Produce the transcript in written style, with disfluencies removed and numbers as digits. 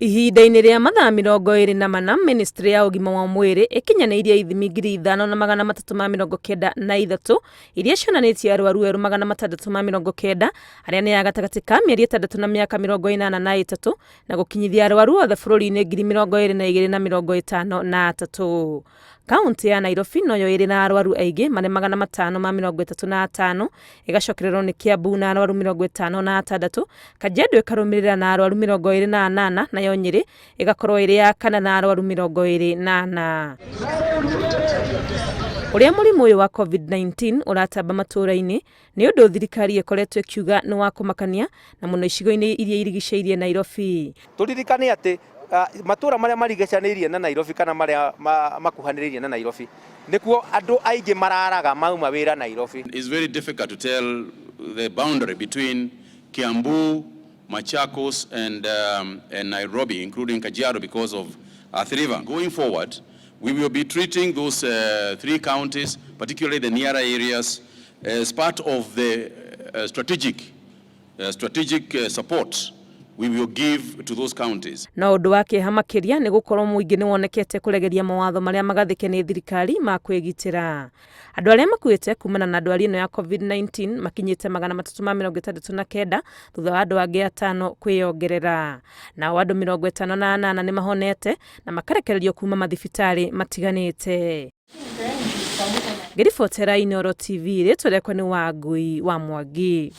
Ihinda-inĩ rĩa mathaa 24, Ministry ya ũgima wa mwĩrĩ ĩkinyanĩirie ithimi 5393 iria cionanĩtie arwaru erũ 690 arĩa nĩ a gatagatĩ ka mĩeri 6 na mĩaka 83 na gũkinyithia arwaru othe bũrũri-inĩ 22,053. Kauntĩ ya Nairobi noyo ĩrĩ na arwaru aingĩ marĩ 535, ĩgacokererwo nĩ Kiambu na arwaru 56, Kajiado ĩkarũmĩrĩra na arwaru 28 nayo Nyĩrĩ ĩgakorwo ĩrĩ ya kana na arwaru 24. Ũrĩa mũrimũ ũyũ wa COVID-19 ũratamba matũũra-inĩ nĩ ũndũ thirikari ĩkoretwo ĩkiuga nĩ wa kũmakania na mũno icigo-inĩ iria irigicĩirie Nairobi. Tũririkane atĩ matũra marĩa marigicanĩirie na Nairobi kana marĩa makuhanĩrĩirie na Nairobi nĩkuo andũ aingĩ mararaga mauma wĩra Nairobi. It's very difficult to tell the boundary between Kiambu, Machakos and Nairobi, including Kajiado, because of Athi River. Going forward, we will be treating those three counties, particularly the nearer areas, as part of the strategic support we will give to those counties. No ũndũ wa kĩeha makĩria nĩ gũkorwo mũingĩ nĩ wonekete kũregeria mawatho marĩa magathĩke nĩ thirikari ma kwĩgitĩra. Andũ arĩa makuĩte kumana na ndwari ĩno ya COVID-19 makinyĩte 369 thutha wa andũ angĩ atano kwĩyongerera. Nao andũ 58 nĩ mahonete na makarekererio kuma mathibitarĩ matiganĩte. Ngĩribotera Inooro TV, rĩtwa rĩakwa nĩ Wangui wa Mwangi.